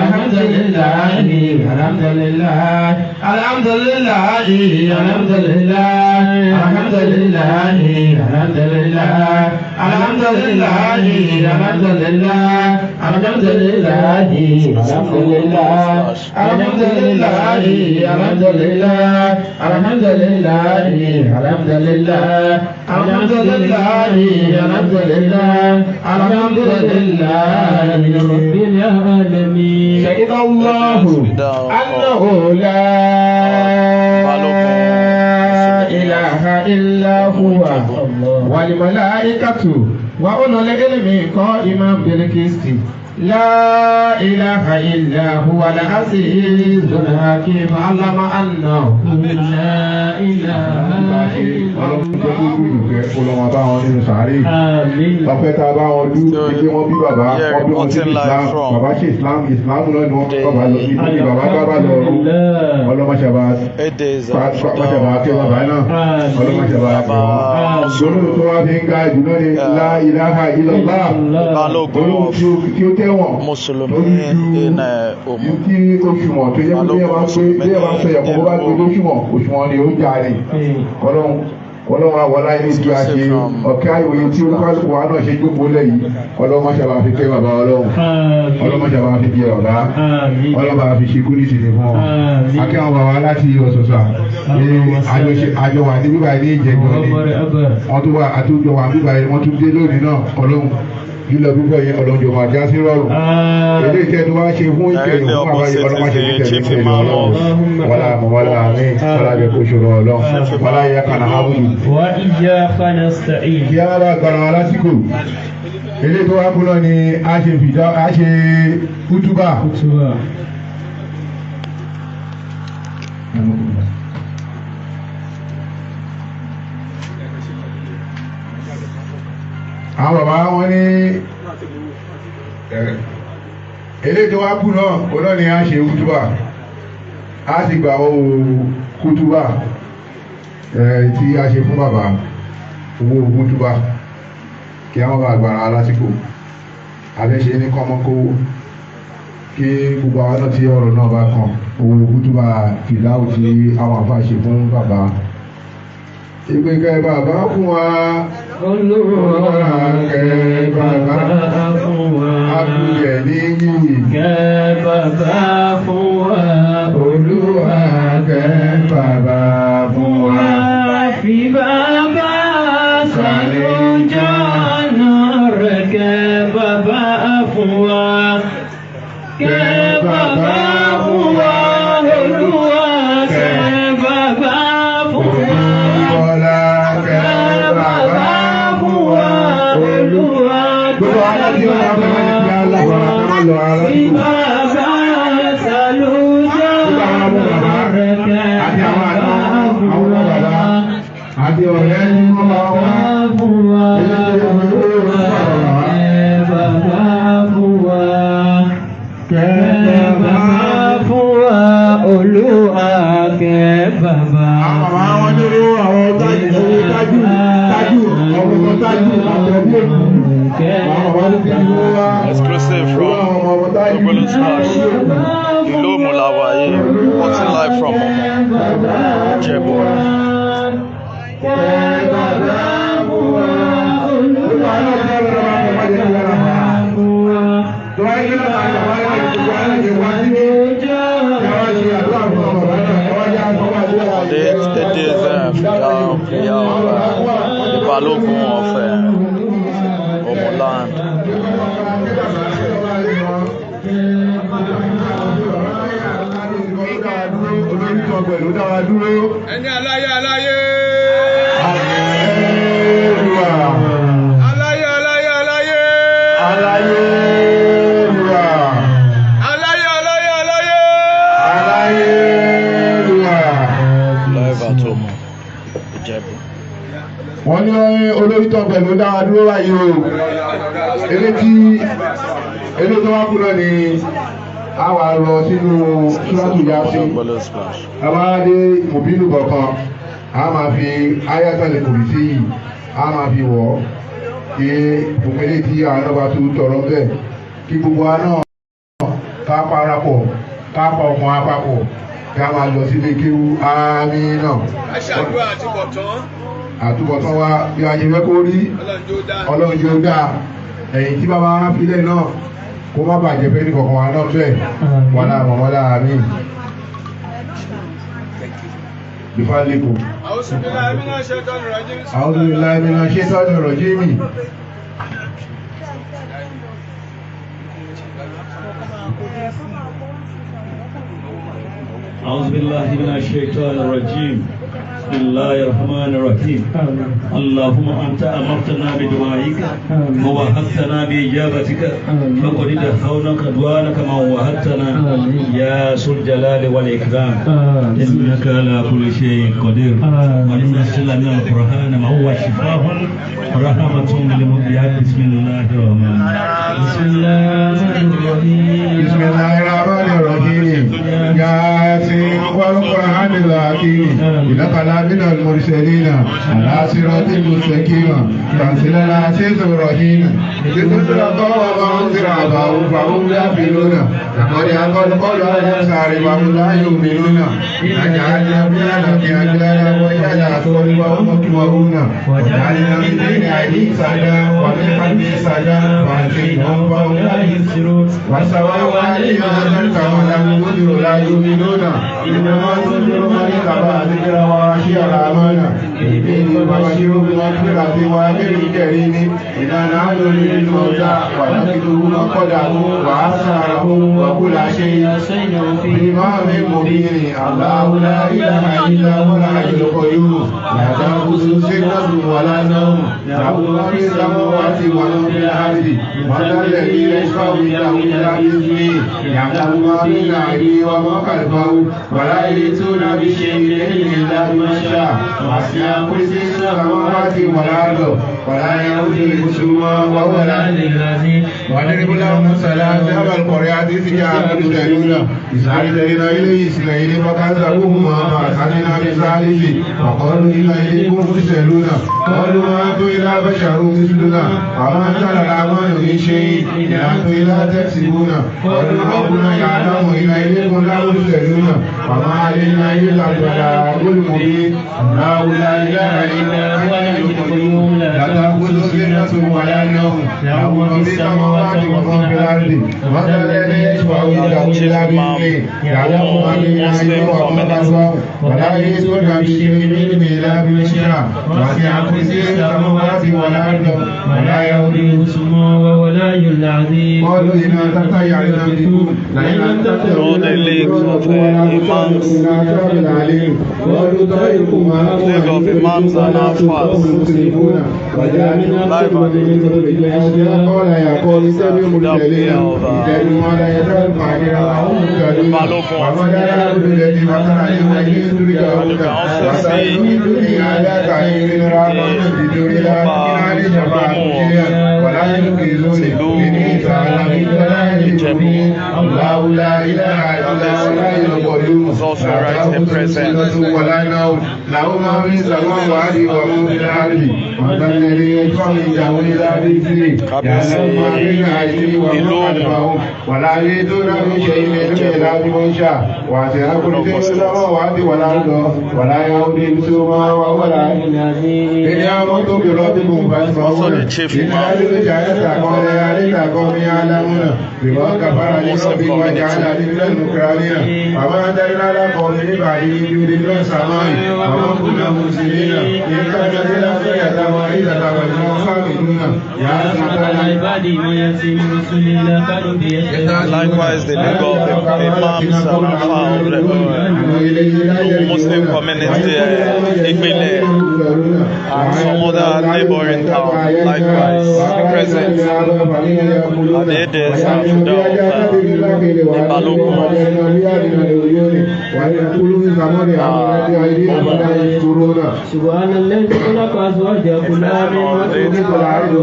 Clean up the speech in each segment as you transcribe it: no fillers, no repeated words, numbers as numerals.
الحمد لله الحمد لله الحمد لله الحمد لله الحمد لله الحمد لله الحمد لله الحمد لله الحمد لله الحمد لله الحمد لله الحمد لله الحمد لله الحمد لله الحمد لله الحمد لله الحمد لله رب العالمين. شهد الله أنه لا إله إلا هو والملائكة وأولو العلم قائما بالقسط لا إله إلا هو العزيز الحكيم. علم أنه لا إله إلا Ọlọ́run jẹ́ kó kú ìlú kó lọ́mọ bá wọn nínú sàárè. آمين. Ọpẹ́ tá a bá wọn dú ni pé wọ́n bí bàbá, Yeah, wọ́n bí wọn sí reporting live Islam, from bàbá ṣe Islam, Islam náà ni wọ́n the bàbá lọ sí ibi bàbá bá lọ rú. Ọlọ́mọṣàbá 8 days pàṣàbà kẹ́ bàbá náà, ọlọ́mọṣàbà kẹ́ wọn. Gbólóhùn tó wá fi ń ga jù náà ni La ilaha illallah. Balógun Gbólóhùn of tí ó tẹ̀wọ̀n Mùsùlùmí lórí ju in Omu. tí òṣùwọ̀n tó yẹ kó bí ẹ bá pé bí ẹ bá sọ yẹ kó bá gbé lóṣùwọ̀n, òṣùwọ̀n ni ó jà ní. Kọ́lọ́hún kọ́lọ́hún àwọlá ilé tí a ṣe ọ̀kẹ́ àìwòye tí olúkálùkù wa náà ṣe jókòó lẹ̀ yìí, ọlọ́run má ṣàbà fi kẹ́ bàbá ọlọ́run, ọlọ́run má ṣàbà fi bí ọ̀gá, ọlọ́run bá fi ṣe kú ní ìsinmi fún ọ. Akẹ́wọ̀n bàbá láti ọ̀sọ̀sà ní àjọ wà ní bíbá ní ìjẹ̀jọ́ ni wọ́n tún wà, àtúnjọ wà bíbá yìí, wọ́n tún dé lónìí náà. Ọlọ́run lílọ bíbọ̀ yẹn, ọlọ́run jọ máa já sí rọrùn. Ilé iṣẹ́ tó wá ṣe fún ìkẹyìn fún bàbá yìí, ọlọ́run má ṣe ní tẹ̀lé tẹ̀lé ọlọ́run, wàlá àmọ́ wàlá àmín, wàlá àjẹkù ìṣòro ọlọ́run, wàlá yẹ kànáà ábùdù. وإياك نستعين. Kí á bá gbára wa lásìkò, ilé tó wá kú náà ni a ṣe fìdá, a ṣe kútúbà. Kútúbà. Àwọn bàbá wọn ní ilé tó wá kú náà, òun náà ni a ṣe kútúbà, a sì gbà owó kútúbà tí a ṣe fún bàbá, owó kútúbà, kí a má bàa gbára lásìkò. Àfẹ́ṣe ní kọ́mọ́kówó kí gbogbo àwọn náà tí ọ̀rọ̀ náà bá kàn, owó kútúbà fìdáwò tí àwọn àfa ṣe fún bàbá. Ìpè kẹ́ bàbá fún wa. Olúwa kẹ́ bàbá fún wa. Akúyẹ̀ níyì. Kẹ́ bàbá fún wa. Olúwa kẹ́ bàbá fún wa. Fi bàbá sàlùjọ́nà rẹ̀, kẹ́ bàbá fún wa. Kẹ́ bàbá fún wa. Olúwa kẹ́ bàbá fún wa. Bọ́lá kẹ́ bàbá fún wa. Olúwa Gbogbo aláàbí ọ̀rọ̀ afẹ́fẹ́ ní kí á lábàá ká má lọ fi alásìkò. bàbá sàlùjọ́nà rẹ̀, kẹ́ Àti àwọn àna bàbá fún àwọn ọmọ wa. bàbá àti ọ̀rẹ́ ní wọ́n bá wá. Fún wa. Kẹ́ bàbá fún wa. Kẹ́ Kẹ́ bàbá fún wa. Olúwa kẹ́ bàbá. Àwọn bàbá wọn ní owó àwọn tájú, owó tájú, tájú, ọmọ tájú àtẹ̀bí èkó. Àwọn bàbá ló fi owó wá. Exclusive Owó from àwọn ọmọ tájú. Ogbolo Splash. Ìlú Òmù la wà yìí, reporting live from Omu, Ìjẹ̀bú. Kẹ́ bàbá fún wa. Olúwa kẹ́ bàbá fún wa. Tó wáyé kí lọ́la bàbá yẹn gbogbo alájẹ wá síbí. Káwá ṣe àdúrà fún ọmọ bàbá náà, káwá yá àdúrà àdúrà. The 8 days Fidao prayer of the Balogun of Omu land. Ẹni aláyé aláyé. Hallelujah. Aláyé aláyé aláyé. Hallelujah. Aláyé aláyé aláyé. Hallelujah. Live at Omu, Ìjẹ̀bú. Wọ́n ní olórí tó pẹ̀lú dára dúró báyìí o. Eré tó wá kú náà ni a wà lọ sínú Súrátù Yásín. Ogbolo Splash. A máa dé mòbílù kọ̀ọ̀kan, a máa fi ayatollah kò sí yìí, a máa fi wọ̀ ọ́ kí gbogbo eléyìí tí àwọn náà bá tún tọrọ bẹ́ẹ̀, kí gbogbo wa náà Ká parapọ̀, ká pa ọkàn apapọ̀, ká máa lọ sílé kéwú. Àmín náà. Aṣàdúrà àtúbọ̀tán. Àtúbọ̀tán wa bí a ṣe fẹ́ kó rí, Ọlọ́run jẹ́ ó dáa. Ẹ̀yìn tí bàbá wa filẹ̀ náà kó má bàjẹ́ fẹ́ ní kọ̀ọ̀kan wa náà bẹ́ẹ̀. Wàlá mọ̀mọ́lá àmín. Bifalikum. A'udhu billahi minash shaitani rajim. A'udhu billahi minash shaitani rajim. أعوذ بالله من الشيطان الرجيم. بسم الله الرحمن الرحيم. اللهم أنت أمرتنا بدعائك ووهبتنا بإجابتك، فقد دعوناك دعاءك ما وهبتنا يا ذو الجلال والإكرام، إنك على كل شيء قدير. وننزل من القرآن ما هو شفاء ورحمة للمؤمنين. بسم الله الرحمن بسم الله الرحيم. بسم الله الرحمن الرحيم. ياسين والقرآن الحكيم، إنك لمن المرسلين على صراط مستقيم، تنزيل العزيز الرحيم. لتنذر قوما أنذر آباؤهم فهم غافلون، لقد حق القول على أكثرهم فهم لا يؤمنون. أجعلنا في أعناقهم أغلالا وهي الأصوات وهم مقمحون، وجعلنا من بين أيديهم سدا ومن خلفهم سدا فأغشيناهم فهم لا يبصرون. وسواء عليهم أأنذرتهم أم لم تنذرهم لا يؤمنون. إنما تنذر من اتبع الذكر وخشي الرحمن وبشره بمغفرة وأجر كريم. إنا نحن نحيي الموتى ونكتب ما قدموا وآثارهم وكل شيء في إمام مبين. الله لا إله إلا هو الحي القيوم، لا تأخذه سنة ولا نوم، له ما في السماوات وما في الأرض، من ذا الذي يشفع عنده إلا بإذنه، يعلم ما بين أيديهم وما خلفهم، ولا يحيطون بشيء من علمه إلا بما شاء. وسع كرسيه السماوات والأرض، ولا يؤوده حفظهما وهو العلي العظيم. واضرب لهم مثلا أصحاب القرية إذ جاء المرسلون إذ أرسلنا إليه اثنين فكذبوهما فأرسلنا بثالث فقالوا إنا إليكم مرسلون، قالوا ما أنتم إلا بشر مثلنا وما أنزل الرحمن من شيء إن أنتم إلا تكسبون. قالوا ربنا يعلم إنا إليكم لمرسلون وما علينا إلا البلاغ المبين. الله لا إله إلا هو الحي القيوم، لا تأخذه سنة ولا نوم، له ما في السماوات وما في الأرض، من ذا الذي يشفع عنده إلا بإذنه، يعلم ما بين أيديهم وما خلفهم، ولا يحيطون بشيء من علمه إلا بما شاء. وسع كرسيه السماوات والأرض، ولا يؤوده حفظهما وهو العلي العظيم. قالوا إنا تطيرنا بكم لئن لم تنتهوا League of Imams and Alfas. Live and Balogun. And you can also see the Ọba Olómù Ìjẹ̀bú. Is also right here present. Kábíyèsí ìlú Òmù Ìjẹ̀bú. Also the chief imam Muslim community. Likewise, the League of Imams and Alfa of the Muslim community, Igbile, and some other neighboring town, likewise present at the Edes and Fida of the Balogun.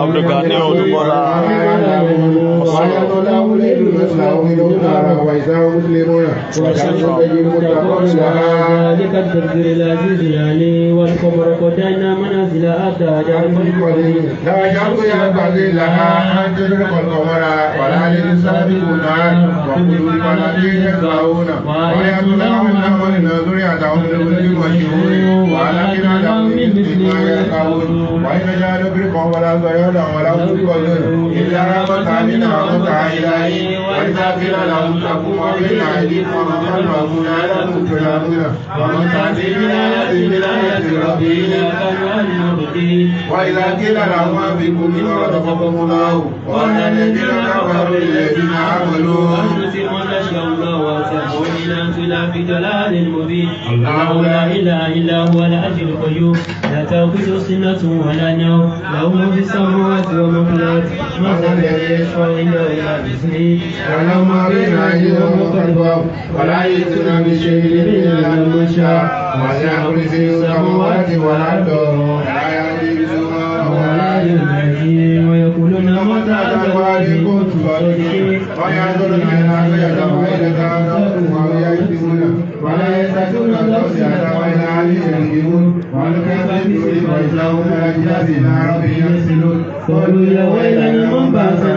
Abdulgani Odubola Osoro. وإذا هم مسلمون وشمس تجري مستقر لها ذلك التقدير العزيز العليم والقمر قدرنا منازل حتى قدير. لا شمس ينبغي لها أن تدرك القمر ولا للسابقون وكل الفلك يسبحون ويطلع من ذريتهم للملك والشهور ولكن لهم من مثل ما يركبون وإن جعلوا برقا ولا ضيالا ولا فرقا إلا رحمة منا ومتاع إليه وإذا قيل لهم اتقوا ما بين أيديكم وما خلفكم لعلكم ترحمون ومن تأتي بالآية من آيات ربه وإذا قيل لهم أنفقوا مما رزقكم الله قال الذين كفروا للذين آمنوا الله لا إله إلا هو الحي القيوم لا تأخذه سنة ولا نوم له ما في السماوات وما في الأرض من ذا الذي يشفع عنده إلا بإذنه يعلم ما بين أيديهم وما خلفهم ولا يأتون بشيء إلا ما شاء وسع كرسيه السماوات والأرض ولا يؤوده ولا يهدي ويقولون متى هذا الوعد إن كنتم صادقين وينظرون إلى يتوعدون ويكتمون ولا يستطيعون توسعة وإلى عليهم يرجعون ونكذب وإذا هم إلى ربهم يرسلون قالوا يا ويلنا من بعثنا